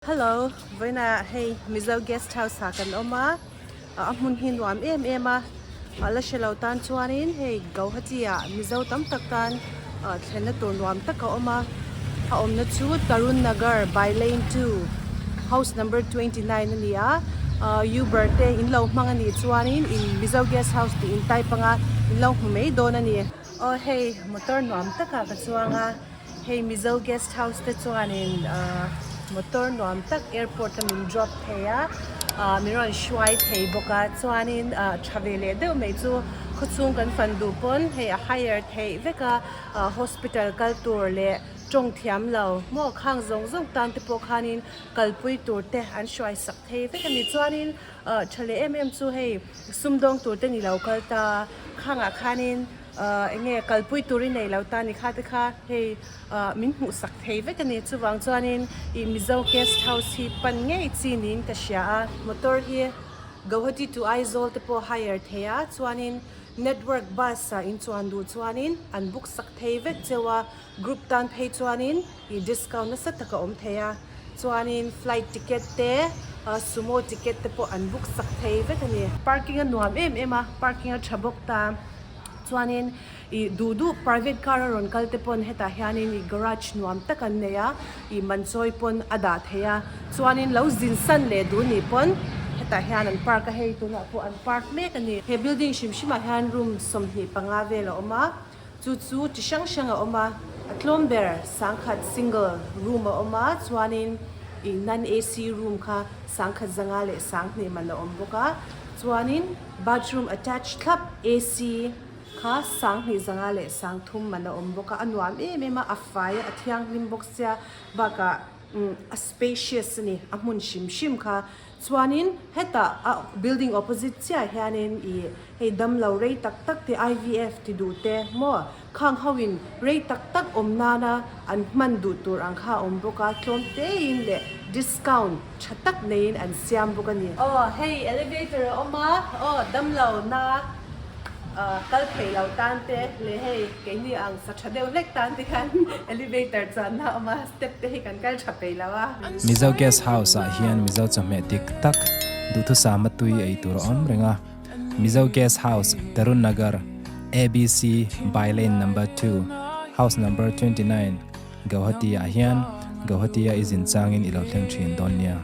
Hello, vawiinah hei Mizo Guest House ah kan awm a, a hmun hi nuam em em a, la hre lo tan chuanin hei Guwahati ah Mizo tam tak tan thlenna tur nuam tak a awm a, a awmna chu Tarun Nagar by lane 2 house number 29 a ni a, Uber te in lo hmang a nih chuanin in Mizo Guest House tih in type anga in lo hmu mai dawn a ni. Aw hei motor nuam takah ka chuang a. Hei Mizo guest house te chuanin motor nuam tak airport a min drop thei a, min rawn hruai thei bawk a, chuanin tha ve leh deuh mai chu khawchhung kan fan duh pawn hei a hire theih vek a, hospital kal tur leh tawng thiam lo maw khang zawng zawng tan te pawh khanin kalpui tur te an hruai sak thei vek a ni. Chuanin tha leh em em chu hei sumdawng tur te ni lo kal ta khangah khanin. Eng nge kalpui tur i nei lo ta ni kha te kha hei min hmuh sak thei vek a ni. Chuvang chuanin ih Mizo Guest House hi pan ngei chi niin ka hria a. Motor hi Guwahati to Aizawl te pawh hire thei a, chuanin network bus ah in chuan duh chuanin an book sak thei vek cheu a, group tan phei chuanin ih discount nasa tak a awm thei a, chuanin flight ticket te sumo ticket te pawh an book sak thei vek a ni. Parking a nuam em em a, parking a tha bawk ta. Chuanin ih duh duh private car a rawn kal te pawn hetah hianin ih garage nuam tak an nei a, ih man chawi pawn a dah thei a, chuanin lo zin san leh duh nih pawn hetah hian an park a, hei tunah pawh an park mek a ni. He building hrim hrimah hian room 25 vel a awm a, chu chu chi hrang hrang a awm a, a tlawm ber sangkhat single room a awm a, chuanin ih non AC room kha sangkhat zanga leh sanghnih man a awm bawk a, chuanin. Bathroom attach thlap AC kha 2000 leh 3000 man a awm bawk a, a nuam em em a, a fai a, a thianghlim bawk sia bakah umm a spacious a ni a hmun hrim hrim kha. Chuanin hetah a building opposite chiah hianin ih hei damlo rei tak tak te IVF ti duh te maw Khang ho in rei tak tak awm nana an hman duh tur ang kha a awm bawk a, tlawm tein leh discount tha tak neiin an siam bawk a ni. Aw hei elevator a awm a, aw damlo na kal thei lo tan te leh hei keini ang sa tha deuh hlek tan te hian elevator chuanna a awm a, step te hi kan kal tha peih lo a. Mizo Guest House ah hian Mizo chawhmeh dik tak duhthusama tui ei tur a awm reng a. Mizo Guest House, Tarun Nagar, ABC, By Lane Number 2, House Number 29, Gauhati ah hian Gauhati-a i zin changin i lo thleng thin dawn nia.